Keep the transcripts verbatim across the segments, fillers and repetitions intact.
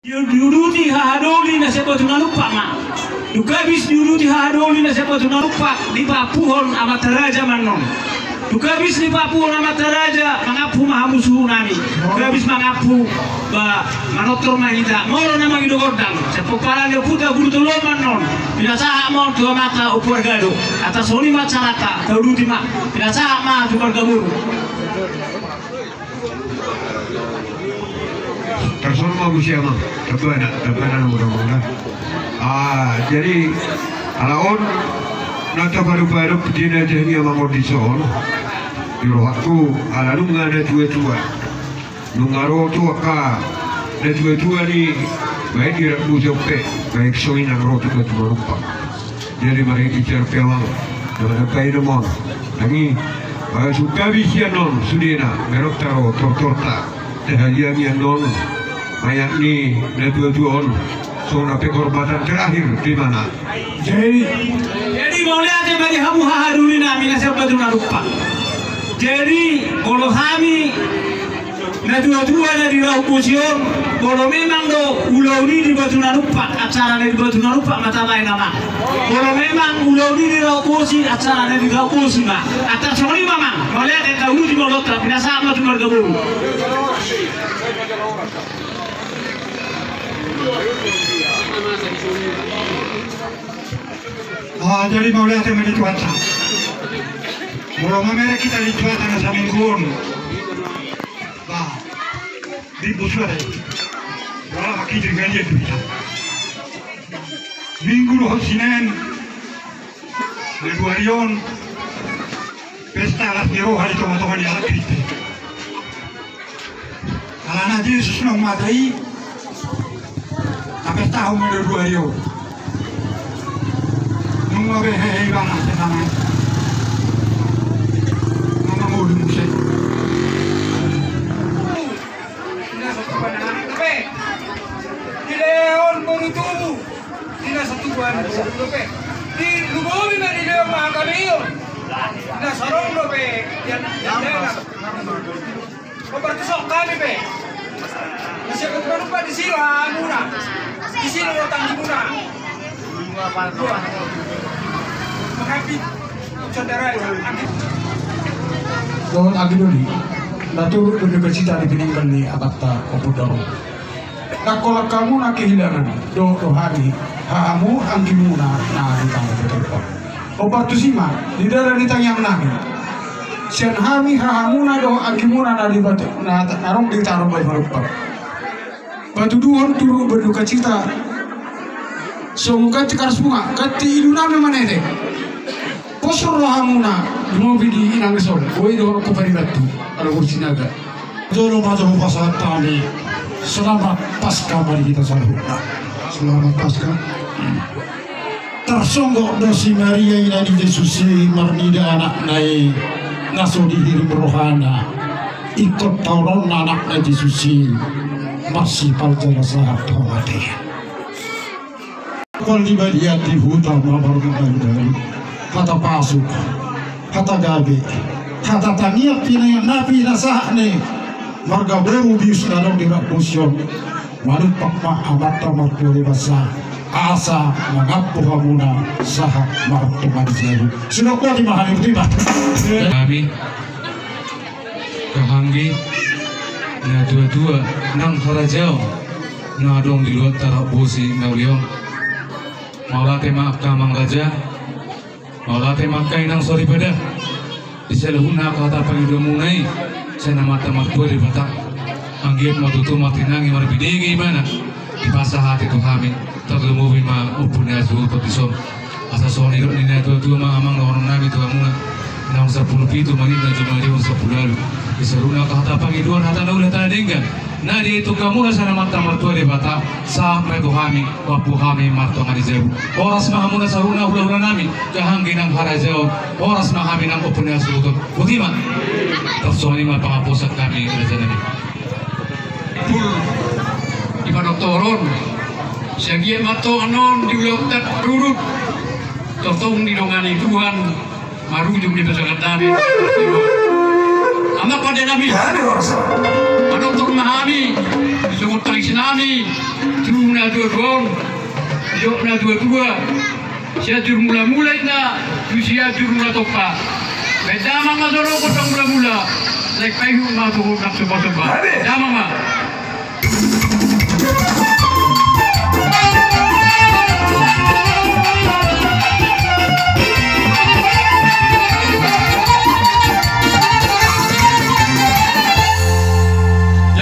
Diuduti hahadoli na sian Batu na Lumpak ma. Dung habis diuduti hahadoli na sian Batu na Lumpak, dipampuhon amanta raja ma annon. Dung habis dipampuhon amanta raja, mangampu ma hamu suhut nami. Dung habis mangampu, ba, manortor ma hita. Molo na mangido gondang sian pomparan ni ompunta Guru Tolu ma annon, pinasahat ma on tu amanta Ompu Argado. Asa songon i ma acaranta, tauduti ma. Pinasahat ma tu marga boru. Tarsongon ma muse amang, tamba na, tamba na, mura-mura. Ah, jadi ala on na tapadopadop di na jadi amang on dison. Di rohangku ala nunga na tua-tua, nunga ro tu angka na tua-tua ni baen di Rabu Jope, baen songon i nang ro tu Batu na Lumpak. Jadi mari kita pe amang, na manapai na mon. Nang i, eh, suda bisi annon sudena, merok taro tortorta. Tahaliangi annon mayat ni na tua-tua on. Songon na penghormatan terakhir di mana. Jadi, jadi mauliate ma di hamu hahadoli nami na sian Batu na Lumpak. Jadi molo hami na tua-tua na di Laut Bosi on, molo memang do ulaon i di Batu na Lumpak, acara na di Batu na Lumpak ma tabaen amang. Molo memang ulaon i di Laut Bosi, acara na di Laut Bosi ma. Asa songon i ma amang, mauliate, tauduti ma ulaonta, pinasahat ma tu marga boru. Ah, jadi mauliate ma di Tuhanta. Molo mamereng hita di Tuhanta na saminggu on. Bah, di busua dai. Wala makijir galian tu hita. Minggu dohot Sinen na dua ari on, pesta las ni roha di tonga-tonga ni halak Kristen. Alana Jesus naung mate i, tapestahon ma do dua ari on. Nunga be hehe ibana setan i. Nunga mangolu muse. Di Leon boru tubu. Di na satubuan boru dope. Di Lumobi ma di Leon ma hami on. Di na sarong dope. Di na Hombar tu son hami pe. Na sian Batu na Lumpak disi do hamuna. Disi do tanggimuna. Mangapit. Saudara, anggi. Dohot anggi doli. Na turut berdukacita di peninggalan ni amanta Ompu Daro. Nangkolang hamuna kehilangan, dohot do hami, hahamu anggimuna na di tano Batu Lumpak. Hombar tusi ma, di dalan ni tangiang nami. Sian hami hahamuna dohot anggimuna na di Batu, na, na adong di tano Batu Lumpak. Patuduhon turut berdukacita. Songon ganti karas bunga, ganti ilu nami manete. Pos rohamuna, di Lumobi di inang dison, boi do rohangku paribantu, ala boru Sinaga. Jolo ma jo hupasahat hami. Selamat Paskah ma di hita saluhutna. Selamat Paskah. Tarsonggot do si Maria ina ni Jesus i marnida anakna i, na so dihirim rohana. Ingkon taononna anakna Jesus i, marsipal jala sahat tu hamatean. Pol di balian di huta ma marmandali. Hata pasuk, hata gabe, hata tangiang pina-, na pinasahat ni marga boru bius na adong di Rabu Sion. Manumpak ma amanta martua Debata, asa mangampu hamuna sahat martonga ni jabu. Sudah kuat ma hami, betul, Pak? Hami. Kahanggi, na tua-tua, nang harajaon, na adong di luat Rabu Sion na uli on. Mauliate ma angka amang raja, mauliate ma angka inang soripada. Di saluhutna angka hata pangidoanmuna i, sian Amanta Martua Debata. Anggiat ma tutu martinangi marbinege ibana. Dipasahat i tu hami, tarlumobi ma Ompu na suhut dison. Asa songon i do nidok ni na tua-tua ma amang dohonon nami tu hamuna. Naung sampulu pitu ma ninna, jumadi on sampulu ualu. Di saluhutna angka hata pangidoan, hata na uli, hata na denggan, na dietong hamuna sian Amanta Martua Debata, sahat ma i tu hami, pampu hami martonga ni jabu. Horas ma hamuna saluhutna hula-hula nami, kahanggi nang harajaon, horas ma hami nang Ompu na suhut on. Botima. Tarsongon i ma pangaposan hami, raja nami. Pul, di panortoron, sian dia ma tong annon di ulaonta rurut, tongtong didongani Tuhan, marujung di pasangan nami. Amang pande nami. Mandok ma hami songon tangis nami tu natuatua on, didok natuatua: Sianjur Mulamula inna tu Sianjur Mulatompa. Baen damang ma jolo gondang mulamula, lae paihut ma tu gondang sombasomba. Damang ma.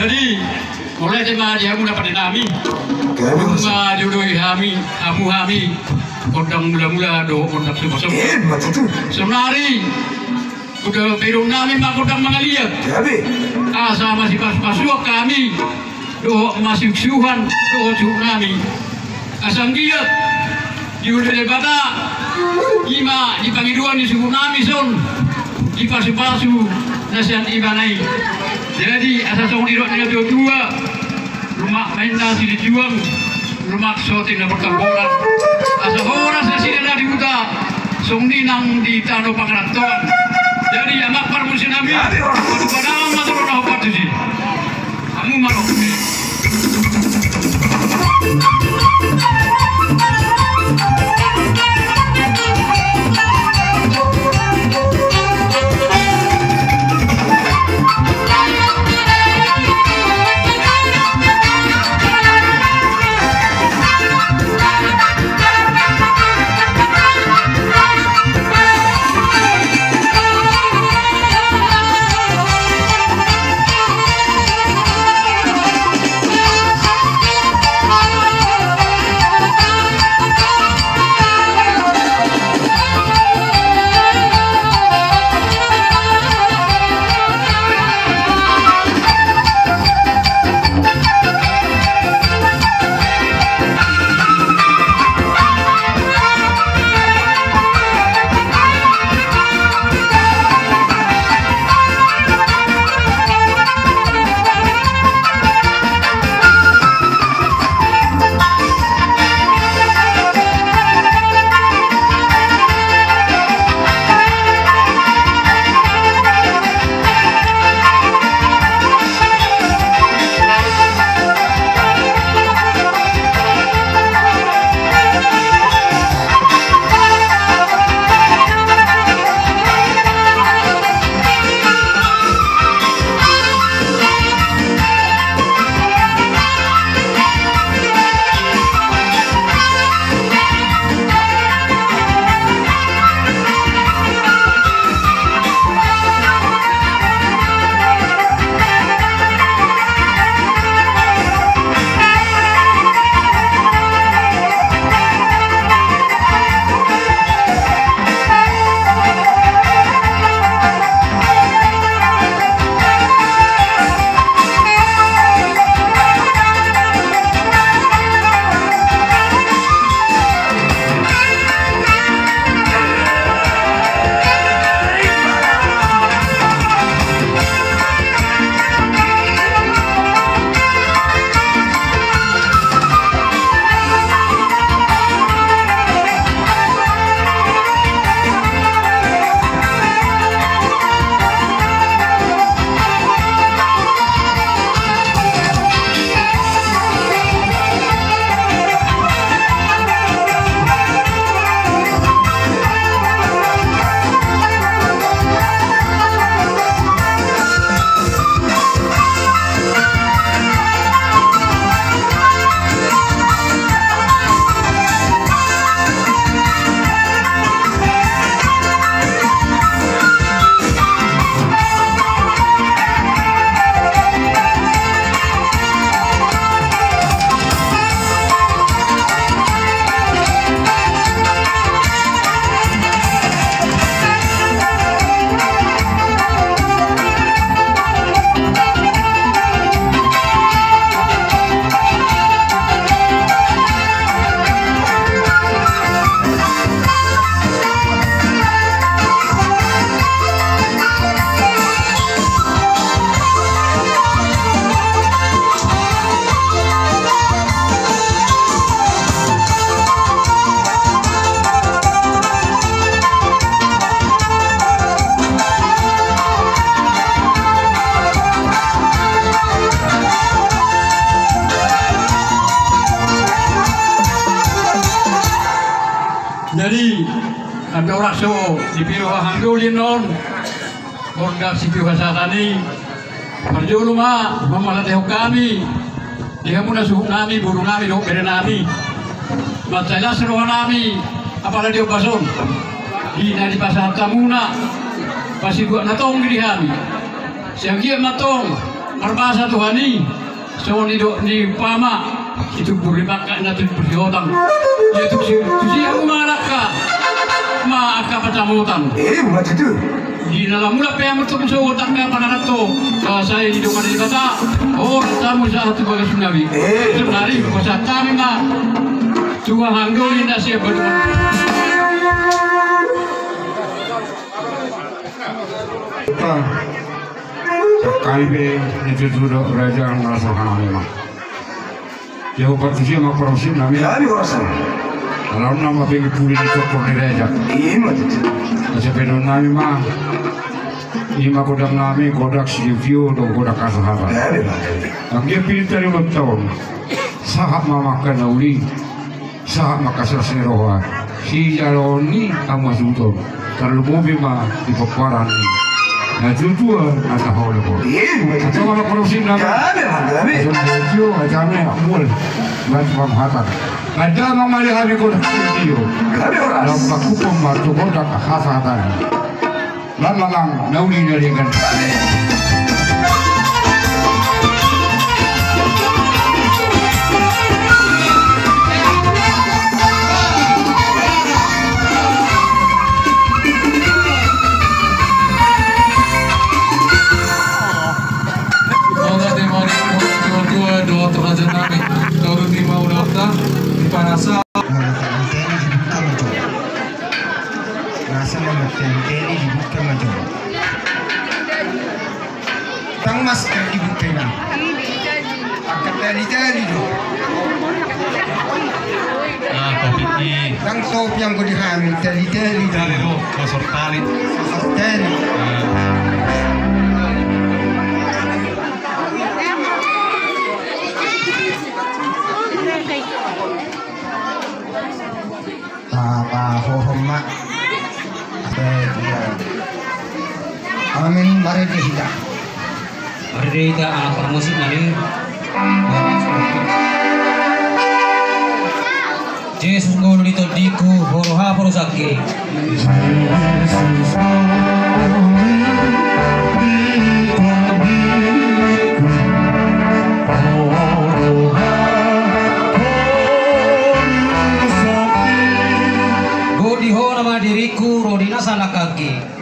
Jadi, mauliate ma di hamu na pande nami. Nunga dioloi hami, hamu hami gondang mulamula dohot gondang sombasomba. Saonari, uda pedon nami ma gondang mangaliat, asa masipasupasuan hami dohot masiuksiuhan dohot suhut nami. Asa anggiat dioloi Debata, i ma di pangidoan ni suhut nami son, dipasupasu na sian Ibana i. Jadi asa songon didok ni natuatua: Lumak ma inna silinjuang, lumak sotik na portamboran. Asa horas nasida na di huta, songon i nang di tano pangarantoan. Jadi amang parmusik nami, paduka damang ma jolo na hombar tusi. Hamu ma ro. Andorang so dipillit haha hanggolion on, borngin sitio hasahatan i, parjolo ma mamalatehon hami di hamuna suhutnami, borunami dohot berenami. Mansai las rohanami apala di ombas on, di na dipasahat hamuna, pasituak na tonggi di hami. Sian dia ma tong marbasa Tuhan i, songon nidok ni umpama, situmbur ni bangka na tumbur di hotang. Ia tusi, tusi hamu mangalangka ma angka pansamotan. Eh, ima tutu. Di na lam mulak pe hamu tong sogot angka pangaranto, sai didongani Debata, horas hamu sahat tu bagas nami. Eh, sonari pasahat hami ma tu haha hanggoli na sian Batu. Kami pe itu sudah raja ngerasa kami mah. Ia hupasahat ma parmusik nami. Kami ngerasa. Kalau nama pengen pulih di toko di raja. Ima tutu. Masa pedon nami mah. Ima godang nami, godang sitio dohot godang hasahatan. Kami, Pak. Anggia pinta di ulang tahun. Sahat ma angka na uli. Sahat ma angka las ni roha. Sijalo ni hamu hasuhuton. Tarlumobi ma di pomparan ni natuatua na tahaholonghon. Iya, betul. Atau kalau parmusik nami. Gabe, gabe. Atau radio, atau nami, mul. Buat pamahatan. Ada mang mali hari kau dah video. Gabe horas. Dalam pakupo ma tu godang hasahatan. Lam amang na uli na denggan. Oke, terima kasih. Dua, dua, dua, terima kasih. Turun di mau daftar, di Panasa. Nasa ma marteli-teli dibuka ma jo. Ndang masker dibuka inang. Angka teli-teli do. Ah, topi i. Ndang topi anggo di hami, teli-teli do. Teli do, sosor tali. Sosor teli. Ah. Apa hohom ma. Amin, marende hita. Marende hita, anak parmusik nami. Jesus ngolu di tondingku, ho roha porsangki. Go di ho nama diriku, ro di nasa na kaki.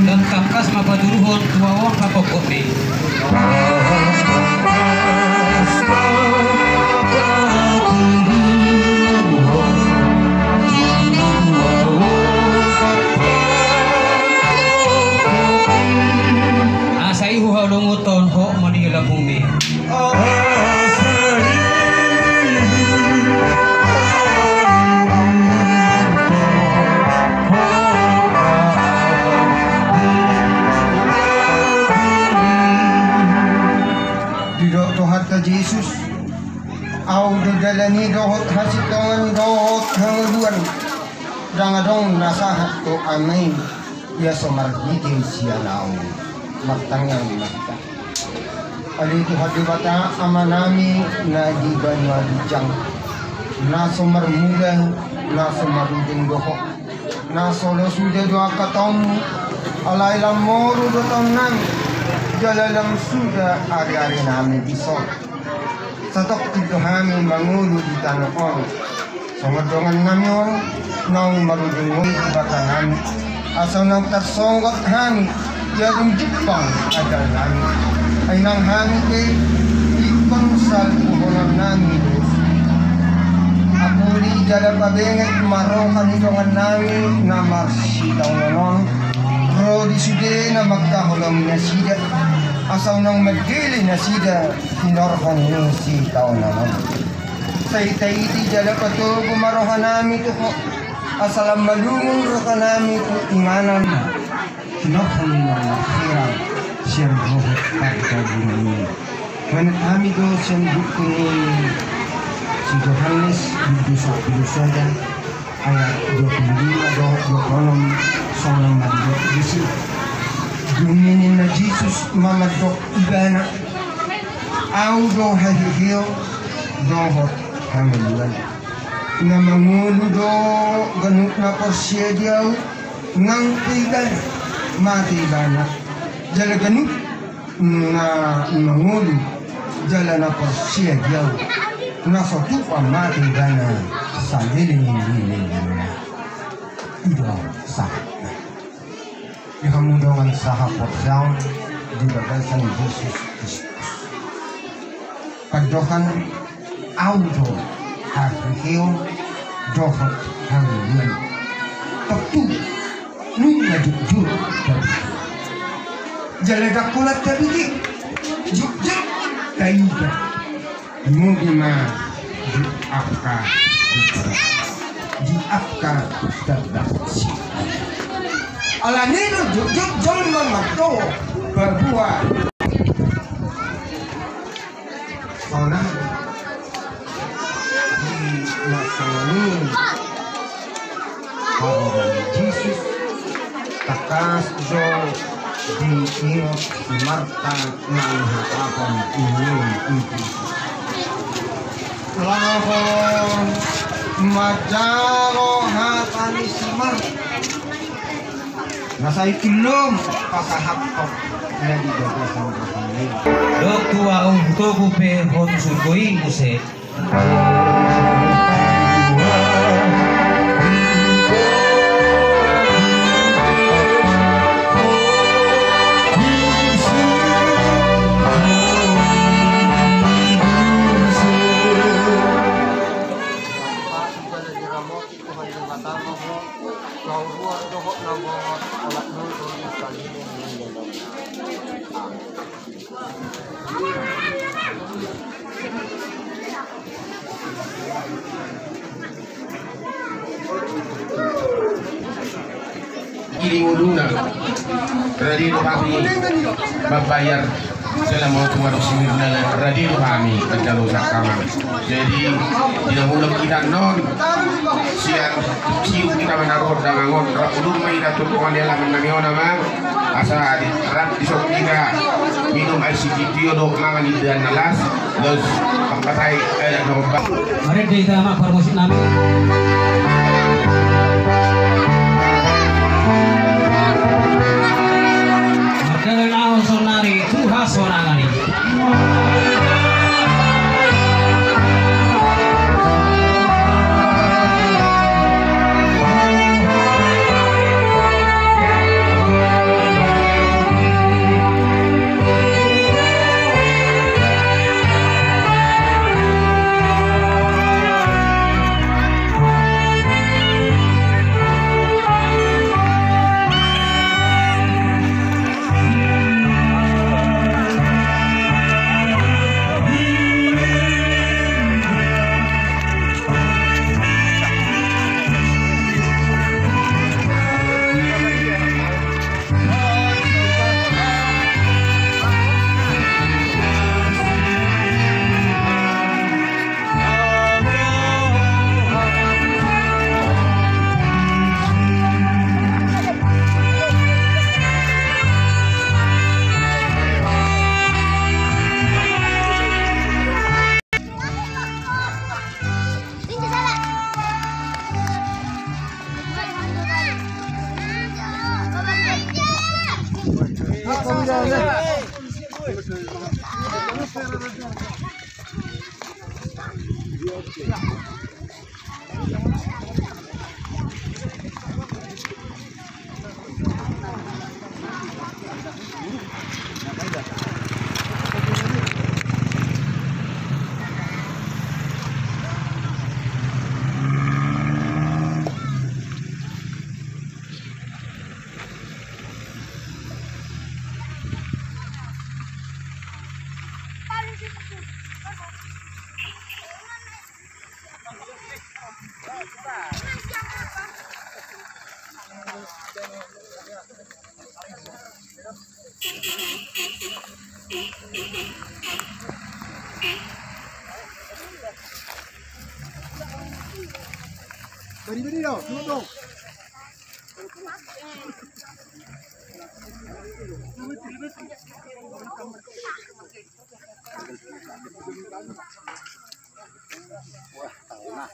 Ndang tangkas ma patuduhon tu ahu angka pongkotmi. Asa i huhaholongonhon ho ma di lambungmi. Didok Tuhanta Jesus, Ahu do dalan i dohot hasintongan dohot hangoluan. Ndang adong na sahat tu Ama i, ia so marhite sian Ahu. Martangiang ma hita. Ale Tuhan Debata Amanami na di banua ginjang, na so marmula, na so marujung do Ho, na so olo suda do angka taonMu, alai lam moru do taonnami, jala lam suda ariarinami dison. Satongkin do hami mangolu di tano on. Songon dongannami on, naung marujung on di batanami. Asa unang tarsonggot hami, ia dung jumpang ajalnami. Ai nang hami pe, ingkon salpuhononnami do. Apuli jala pabenget ma roha ni dongannami na marsitaonon on. Ro di sude na mangkaholongi nasida. Asa unang mandele nasida. Hinorhon ni sitaonon on. Sai taiti jala patogu ma rohanami tu Ho, asa lam malungun rohanami tu inganan. Tinorhon ni na marhirang sian roha pargaulan i. Manat hami do sian buku ni si Johannes, bindu sampulu sada, ayat dua pulu lima dohot dua pulu onom, songon on ma didok disi. Dung i ninna Jesus ma mandok ibana: Ahu do haheheon dohot hangoluan. Na mangolu do ganup na porsea di Ahu, nang pe ibana mate ibana. Jala ganup na mangolu jala na porsea di Ahu, na so tupa mate ibana saleleng ni lelengna. I do sahatna. Di hamu dongan sahaporseaon di bagasan Jesus Kristus. Pandohan: Ahu do haheheon dohot hangoluan. Tontu nunga jotjot tabege. Jala ndang holan tabege, jotjot taida. Mungkin ma di angka, di angka terbatas. Alani i do jotjot jolma mandok paboa sonang di masa ni haroro ni Jesus. Tangkas do diingot si Marta nang hata ni Jesus. Laho manjalo hata ni si Marta. Na sai tullum pasahathon na di bagasan rohana i. Dok tu ahu, hutogu pe ho tu surgo i muse. Ini ngoluna. Rade do hami mambayar. Selama tu warung simirna, rade do hami manjalo sangkaman. Jadi, tidak mulak kita non. Sian siu kita manaruhon damangon. Rapudun ma ida tu penganialan nami ona ma. Asa di, rap di sop kita minum air sitio do mangan indahan na las. Los, pampatai, eh, no, pa. Marende hita ma parmusik nami. Marende na on sonari, Tuhan sonangani. Beri, beri dong, dulu dong. Wah, tahu nah.